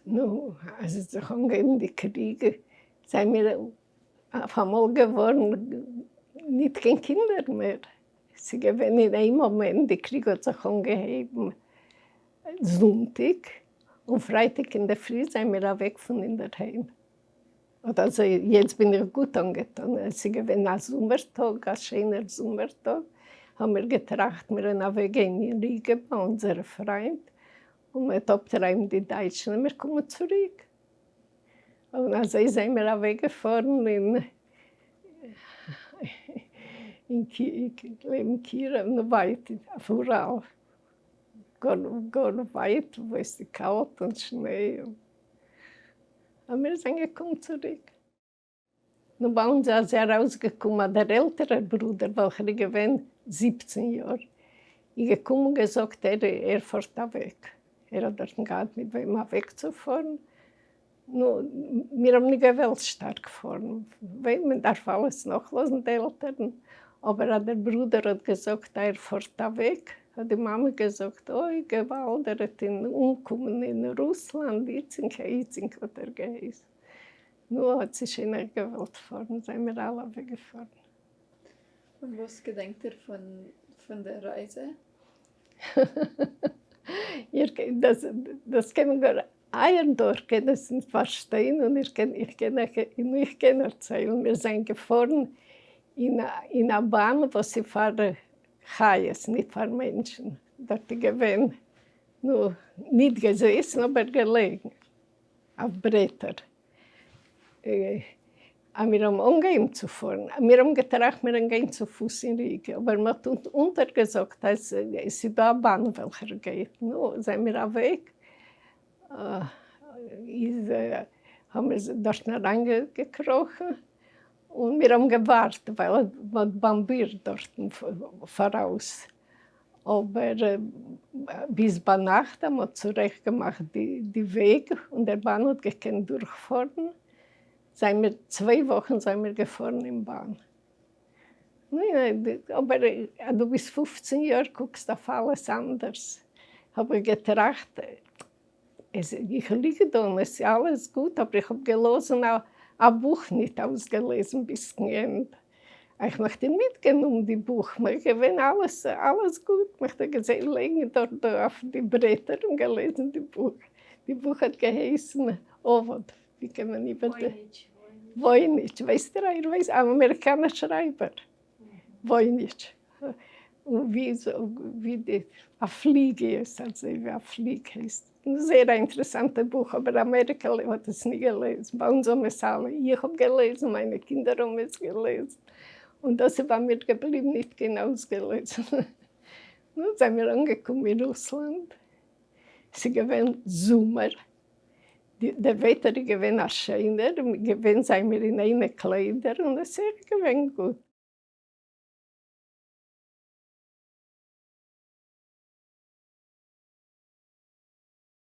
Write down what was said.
נו, אז עס האט זיך אנגעהויבן די קריג, זענען מיר אויף אמאל געווארן ניט קיין קינדער מער. ס'איז געווען אין איין מאמענט, די קריג האט זיך אנגעהויבן זונטאג, און פרייטאג אינדערפרי זענען מיר אוועק פון אינדערהיים. אט אזוי, יעצט בין איך גוט אנגעטון, עס איז געווען א זומער טאג, א שענער זומער טאג, האבן מיר געטראכט מיר וועלן אוועק גיין אין ריגע ביי אונזערע פריינט, און מען וועט אפטרייבן די דייטשן און מיר קומען צוריק. און אזוי זענען מיר אוועק געפארן אין לעבן קירוב, נו ווייט אויף אוראל, גאר גאר ווייט וואו עס איז קאלט און שניי. און מיר זענען געקומען צוריק. נו, ביי אונז איז ארויסגעקומען אז דער עלטערער ברודער וועלכער איז געווען 17 יאר איז געקומען און געזאגט ער ער פארט אוועק, ער האט דארטן געהאט מיט וועם אוועקצופארן, נו, מיר האבן נישט געוועלט שטארק פארן, ווייל מען דארף אלעס נאכלאזן די עלטערן, אבער אז דער ברודער האט געזאגט אז ער פארט אוועק, האט די מאמע געזאגט, אוי געוואלד ער וועט אנקומען אין רוסלאנד, איצינקע איצינקע האט ער געהייסן. נו האט זי שוין אויך געוואלט פארן, זענען מיר אלע אוועק געפארן. און וואס געדענקט איר פון דער רייזע? דאס קען מען גאר, אייער דור קען עס נישט פארשטיין און איך קען איך קען און איך קען דערציילן, מיר זענען געפארן אין א באן וואס איז פאר חיות ניט פאר מענטשן, דארט איז געווען נו ניט געזעסן אבער געלעגן אויף ברעטער. אז מיר האבן אנגעהויבן צו פארן, מיר האבן געטראכט מיר וועלן גיין צו פוס אין ריגע, אבער מען האט אונז אונטערגעזאגט אז עס איז דא א באן וועלכער גייט, נו זענען מיר אוועק, איז האבן מיר דארטן אריינגעקראכן, און מיר האבן געווארט ווייל מען האט באמבירט דארטן פאראויס, אבער ביז ביינאכט אז מען האט צורעכט געמאכט די וועג און דער באן האט געקענט דורכפארן, זענען מיר צוויי וואכן זענען מיר געפארן אין באן. אבער אז דו ביסט 15 יאר קוקסט אויף אלעס אנדערש, האב איך געטראכט, איך ליג דא און עס איז אלעס גוט, אבער איך האב געלאזן א בוך ניט אויסגעלעזן ביזקן ענד. איך מאך דיר מיטגענומען די בוך, מיר געווען אלעס אלעס גוט, מיך דא געזען לייגן דארט דא אויף די ברעטער און געלעזן די בוך. די בוך האט געהייסן אבד, ווי קען מען איבער די. וואויניטש, ווייסט איר איר ווייסט, א אמעריקאנער שרייבער, וואויניטש. און ווי ווי די א פליג איז, אזוי ווי א פליג הייסט. זייער א אינטערעסאנטע בוך, אבער אמעריקע האט עס נישט געלעזן, ביי אונז האבן עס אלע, איך האב געלעזן, מיינע קינדער האבן עס געלעזן, און דאס איז ביי מיר געבליבן נישט קיין אויסגעלעזן. נו, זענען מיר אנגעקומען אין רוסלאנד, עס איז געווען זומער, דער וועטער איז געווען א שענער, געווען זענען מיר אין איינע קליידער און עס איז געווען גוט.